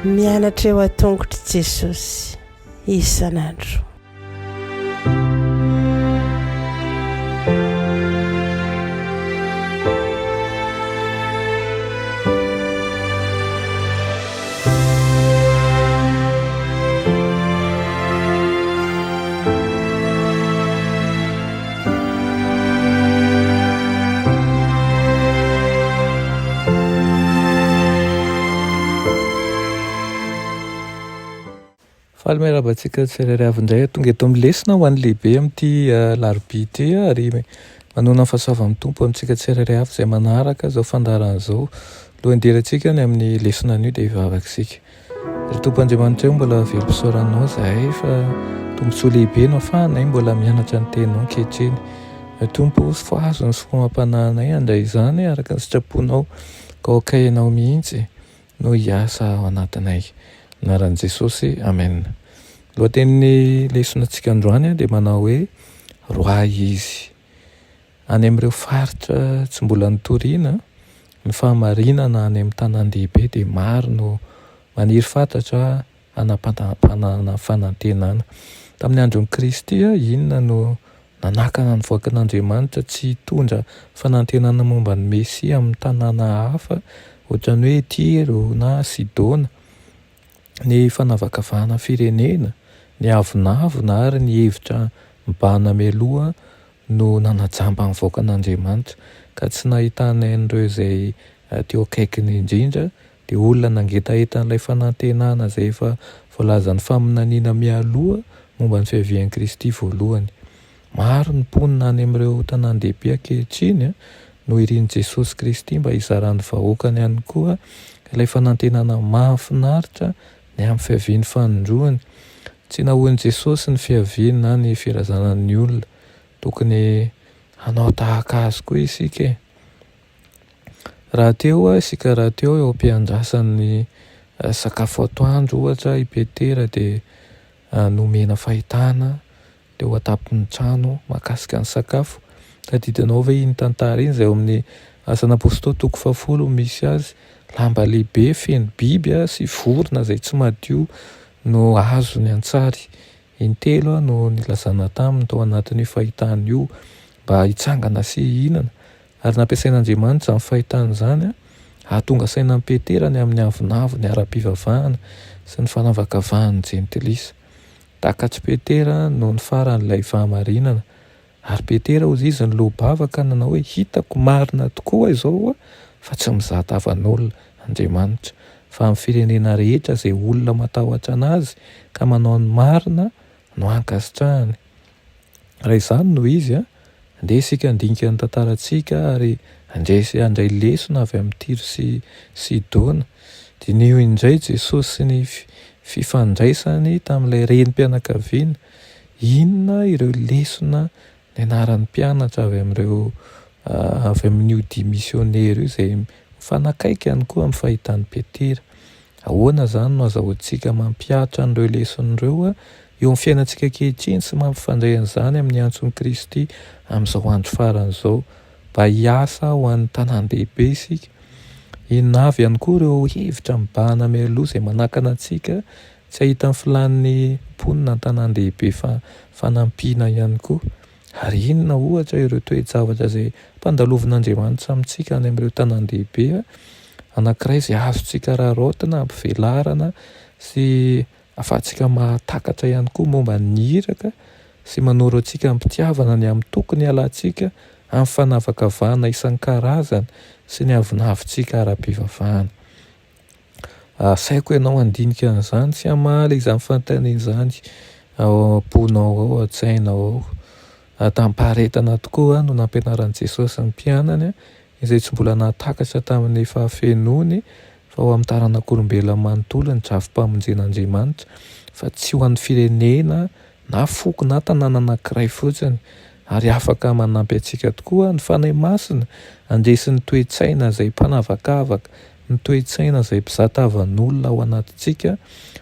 Mianatra eo an-tongotr'i Jesosy isan'andro. Faly miarahaba antsika tsirairay avy indray tonga eto amin'ny lesona ho an'ny lehibe amin'ity alarobia ity ary manoana ny fahasoavan'ny Tompo amintsika tsirairay avy izay manaraka izao fandaharana izao. Alohan'ny hidirantsika ny amin'ny lesona anio dia hivavaka isika. Ry Tompo Andriamanitra o, mbola velom-pisaorana Anao izahay fa tombontsoa lehibe no ahafahanay mbola mianatra ny Teninao ankehitriny. Ry Tompo o, fohazo ny fomam-panahinay handray izany araka ny sitraponao, ka aoka Ianao mihitsy no hiasa ao anatinay. Anaran'i Jesosy, Amen. Lohatenin'ny lesonantsika androany dia manao hoe Roahy Izy. Any amin'ireo faritra tsy mbola nitoriana ny fahamarinana any amin'ny tanàn-dehibe dia maro no maniry fatratra hanam-panana fanantenana. Tamin'ny andron'i Kristy, inona no nanakana ny vahoakan'Andriamanitra tsy hitondra fanantenana momba ny Mesia amin'ny tanàna hafa, ohatran'ny hoe Tyro na Sidona? Ny fanavakavahana firenena, ny avonavona ary ny hevitra mibahana mialoha no nanajamba ny vahoakan'Andriamanitra, ka tsy nahitany an'ireo izay teo akaikiny indrindra, dia olona nangetaheta an'ilay fanantenana izay efa voalazan'ny faminaniana mialoha momba ny fiavian'i Kristy voalohany. Maro ny mponina any amin'ireo tanàn-dehibe ankehitriny no irin'i Jesosy Kristy mba hizaran'ny vahoakany ihany koa ilay fanantenana mahafinaritra ny amin'ny fiaviany fanindroany. Tsy nahoan'i Jesosy ny fiaviany na ny firazanan'ny olona. Tokony hanao tahaka azy koa isika e! Rahateo isika rahateo eo am-piandrasan'ny sakafo atoandro ohatra i Petera dia nomena fahitana teo an-tampon'ny trano mahakasika ny sakafo. Tadidinao ve iny tantara iny izay ao amin'ny Asan'ny Apostoly toko fahafolo no misy azy? Lamba lehibe feno biby sy vorona izay tsy madio no azony an-tsary. Intelo no nilazana taminy tao anatin'io fahitana io mba hitsangana sy hihinana. Ary nampiasain'Andriamanitra izany fahitana izany hahatonga saina an'i Petera ny amin'ny avonavony ara-pivavahana sy ny fanavakavahan'ny Jentilisa. Takatr'i Petera nony farany ilay fahamarinana. Ary Petera hozy izy niloa-bava ka nanao hoe, Hitako marina tokoa izao fa tsy mizaha tavan'olona Andriamanitra, fa amin'ny firenena rehetra izay olona matahotra an'Azy ka manao ny marina no ankasitrahany. Raha izany no izy, andeha isika handinika ny tantarantsika ary handresy handray lesona avy amin'i Tyro sy Sidona. Diniho indray Jesosy sy ny fifandraisany tamin'ilay renim-pianakaviana. Inona ireo lesona nianaran'ny mpianatra avy amin'ireo avy amin'io dia misionera io izay mifanakaiky ihany koa amin'ny fahitan'i Petera? Ahoana izany no azahoantsika mampihatra an'ireo lesona ireo eo amin'ny fiainantsika ankehitriny sy mampifandray an'izany amin'ny antson'i Kristy amin'izao andro farany izao mba hiasa ho an'ny tanàn-dehibe isika? Inona avy ihany koa ireo hevitra mibahana mialoha izay manakana antsika tsy hahita ny filàn'ny mponina an-tanàn-dehibe fanampiana ihany koa? Ary inona, ohatra, ireo toe-javatra izay ampandalovin'Andriamanitra amintsika any amin'ireo tanàn-dehibe, anankiray izay azontsika araraotina, ampivelarana sy ahafahantsika mahatakatra ihany koa momba ny iraka sy manoro antsika amim-pitiavana ny amin'ny tokony hialantsika amin'ny fanavakavahana isan-karazany sy ny avonavontsika ara-pivavahana. Asaiko ianao handinika an'izany sy hamaly izany fanontaniana izany ao am-ponao ao, an-tsainao ao. Tamim-paharetana tokoa no nampianaran'i Jesosy ny mpianany izay tsy mbola nahatakatra tamin'ny fahafenoany fa ho amin'ny taranak'olombelona manontolo ny drafi-pamonjen'Andriamanitra fa tsy ho an'ny firenena na foko na tanàna anankiray fotsiny, ary afaka manampy antsika tokoa ny Fanahy Masina handresy ny toe-tsaina izay mpanavakavaka, ny toe-tsaina izay mpizaha tavan'olona ao anatintsika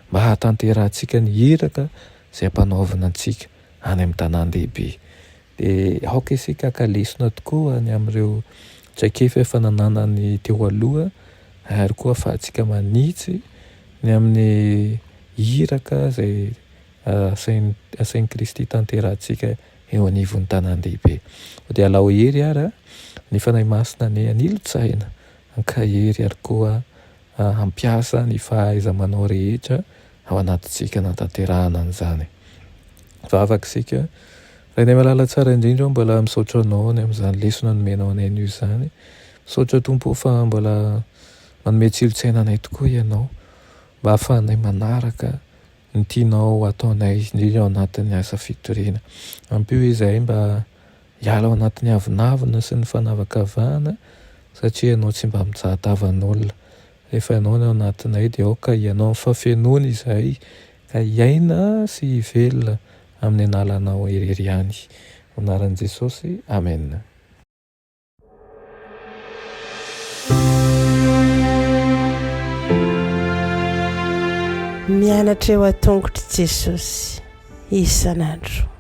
mba hahatanterahantsika ny iraka izay ampanaovina antsika any amin'ny tanàn-dehibe. Dia aoka isika haka lesona tokoa ny amin'ireo traikefa efa nananany teo aloha ary koa ahafahantsika manitsy ny amin'ny iraka izay asain'i asain'i Kristy tanterahantsika eo anivon'ny tanàn-dehibe. Dia alao hery ara ny Fanahy Masina anie hanilo-tsaina, hankahery ary koa hampiasa ny fahaiza-manao rehetra ao anatintsika hanatanterahana an'izany. Vavaka isika. Rainay malala tsara indrindra ô, mbola misaotra Anao ny amin'izany lesona nomenao anay anio izany. Misaotra Tompo ô fa mbola manome tsilo-tsaina anay tokoa Ianao mba hahafahanay manaraka ny tianao hataonay, indrindra ao anatin'ny asa fitoriana. Ampio izahay mba hiala ao anatin'ny avonavona sy ny fanavakavahana satria Ianao tsy mba mijaha tavan'olona. Rehefa Ianao no ao anatinay dia aoka Ianao amin'ny fahafenoany izahay ka hiaina sy hivelona amin'ny analanao irery ihany. Anaran'i Jesosy, Amen. Mianatra eo an-tongotr'i Jesosy isan'andro.